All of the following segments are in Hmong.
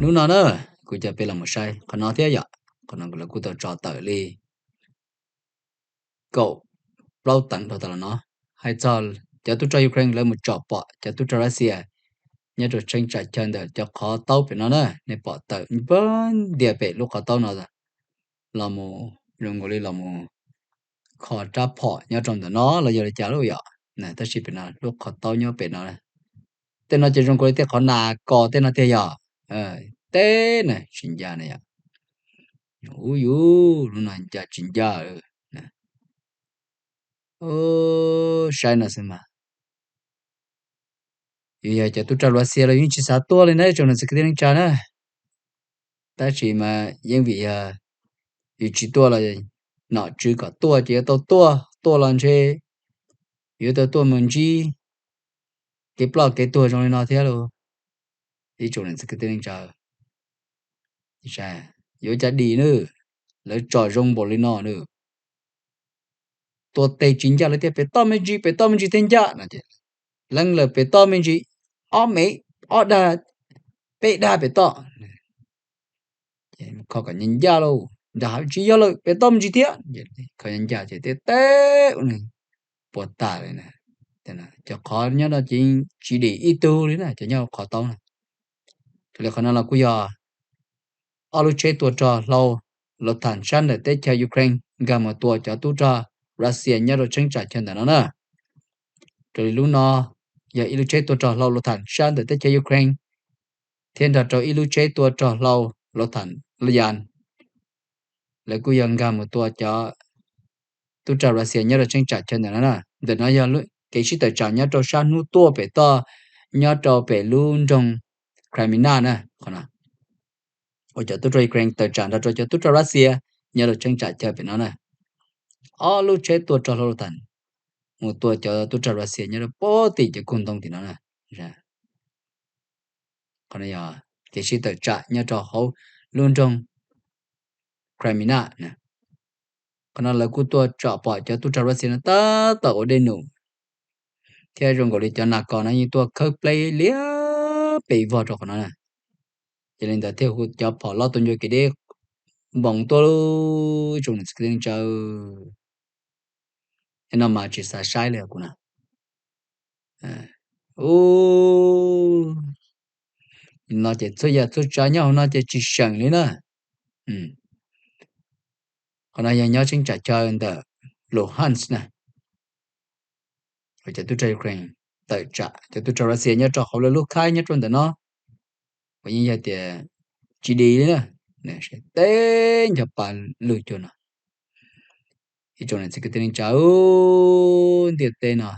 Hnub no na, kuv coj peb los mus saib qhov no thiab yom. Qhov no lawv kuj tau tso tawm li kaum plaub teev dhau tas los no, hais txog cov tub rog Ukraine lawv mus tsom pom cov tub rog Russia nyob rau tsheeb tsam chaw ntawm cov qhov taub pem no na. Nej pom tawm npag ntiag pem lub qhov taub no los mus, zoo nkaus li los mus kho rab phom nyob rau ntawm no los yog li cas lub yom. Tab sis pem no lub qhov taub nyob pem no, tej no ces zoo nkaus li tej qhov nas kos tej no tiag yog. Teb na, tsis ncaj na yom. Ub, yus lub no ncaj tsis ncaj. Saib no xwb mas, yus yog cov tub rog Russia los yeej tsis xav tuaj li na tsoom niam txiv kwv tij neej tsa na. Tab sis mas yeej vim yog yus tsis tuaj los nom tswv kom tuaj ces yuav tau tuaj, tuaj los ntshe yuav tau tuaj mus ntsib kev ploj kev tuag zoo li no thiab lauj. Ib tsoom niam txiv kwv tij neej tsa, yuav cas dim na, lawv tsom zoo npaum li no na. Tuaj teg tsis ncaj lawv tias pem toj me ntsis, pem toj me ntsis thiaj ncaj no ces leej lawm pem toj me ntsis, ob mev, ob dag, peb dag pem toj. Kho kom ncaj ncaj lauj, nram hav tsis yog lawm, pem toj me ntsis thiab. Kho ncaj ncaj ces tej teb ua nws puas tas li na. Cov qhov nyob no ces tsis dim ib tug li na, cov nyob qhov taub na. Raws li qhov no los kuj yog ob lub tsheb tua rog hlau Lotham sab ntawm teb chaws Ukraine nkag mus tua cov tub rog Russia nyob rau tsheeb tsam chaw ntawm no na. Raws li lub no yog ib lub tsheb tua rog hlau Lotham sab ntawm teb chaws Ukraine thiab nrog rau ib lub tsheb tua rog hlau Lotham Lyan, lawv kuj yog nkag mus tua cov tub rog Russia nyob rau tsheeb tsam chaw ntawm no na. Ntawm no yog kev sib tawm tsam nyob rau sab hnub tuaj pem toj, nyob rau pem lub nroog Crimea na. Qhov no uas cov tub rog Ukraine tawm tsam nrog rau cov tub rog Russia nyob rau tsheeb tsam chaw pem no na. Ob lub tsheb tua rog hlau Lotham mus tua cov tub rog Russia nyob rau pem tim cov koog ntoo tim no na. Qhov no yog kev sib tawm tsam nyob rau hauv lub nroog Crimea na. Qhov no lawv kuj tuaj tsom pom cov tub rog Russia no tab tom ua dej num, thiab zoo nkaus li cov nas kos no yeej tuaj khawb pleb liab pes vog rau qhov no na. Yog li ntawd thiaj hu cov phom loj tuaj ncua kev deb npoos tuaj lub tsoom niam txiv kwv tij neej tsa. No mas tsis xav saib li kuv na. Ub, no ces txhua yam txhua tsav nyob hauv no ces tsis seem li na. Qhov no yog nyob tsheeb tsam chaw ntawm Luhansk na. Cov tub rog Ukraine tawm tsam cov tub rog Russia nyob rau hauv lawv lub khaib nyob rau ntawm no, uas yeej yog tias tsis dim li na. Teb nco pa lwg cuag no. Ib tsoom niam txiv kwv tij neej tsa, ntiaj teb no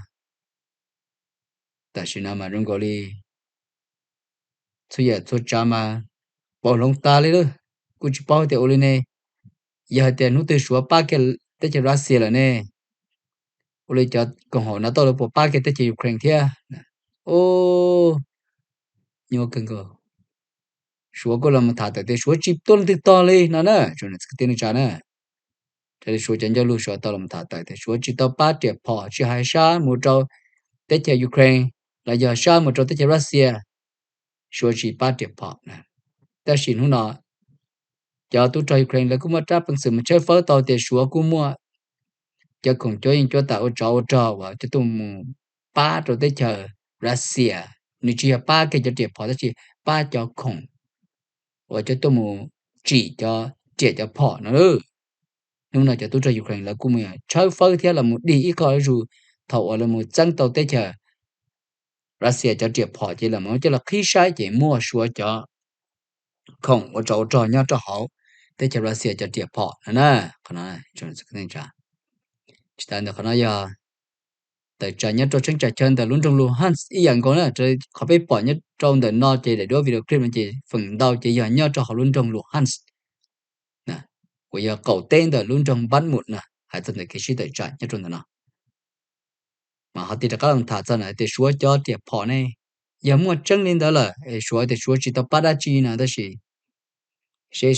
tam sim no mas zoo nkaus li txhua yam txhua tsav mas pauv hloov tas li lawm. Kuj tsis paub tias ua li ne, yog hais tias hnub twg Suav pab kiag teb chaws Russia lawm ne, ua li cov koom haum NATO lawv puas pab kiag teb chaws Ukraine thiab? Ub, nyuaj kawg nkaus. Suav kuj los mus tham tawm tias Suav tsis tuaj leej twg tog li no na, tsoom niam txiv kwv tij neej tsa na. Raws li Suav cov ncauj lus Suav tau los tham tawm tias Suav tsis tau pab riam phom tsis hais sab mus rau teb chaws Ukraine los yog sab mus rau teb chaws Russia, Suav tsis pab riam phom na. Tab sis hnub no cov tub rog Ukraine lawv kuj muaj rab peev xwm mus tshawb fawb tau tias Suav kuj muaj cov khoom cuab yeej cuab tam ua tsov ua rog uas coj tuaj mus pab rau teb chaws Russia. Nws tsis yog pab kiag cov riam phom tab sis pab cov khoom uas coj tuaj mus tsim cov riam cov phom no. Hnub no cov tub rog Ukraine lawv kuj mus tshawb fawb thiab los mus dig ib qho zuj zus thaum uas lawv mus txeeb tau teb chaws Russia cov riam phom ces lawv mus coj los qhib saib ces muaj Suav cov khoom ua tsov ua rog nyob rau hauv teb chaws Russia cov riam phom no na. Qhov no tsis tas ntawm qhov no yog tawm tsam nyob rau tsheeb tsam chaw ntawm lub nroog Luhansk ib yam nkaus na. Qhov peb pom nyob rau ntawm no ces daim duab video clip no ces feem ntau ces yog nyob rau hauv lub nroog Luhansk, uas yog qaum teb ntawm lub nroog Bakhmut na, hais txog ntawm kev sib tawm tsam nyob rau ntawm no. Mas ho tig rov qab los tham txog na tias Suav cov riam phom ne, yog muaj tseeb li ntawd lawm es Suav tias Suav tsis tau pab dab tsi no tab sis seb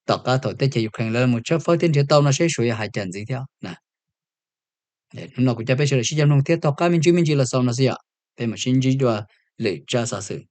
tom qab thaum teb chaws Ukraine lawv mus tshawb fawb thiab nrhiav tau no seb Suav yuav hais cas ntxiv thiab na. Hnub no kuv coj peb sawv daws sib cog mloog thiab tom qab me ntsis me ntsis los xaus no xwb yom, peb mam sib ntsib dua lwm tsab xov xwm.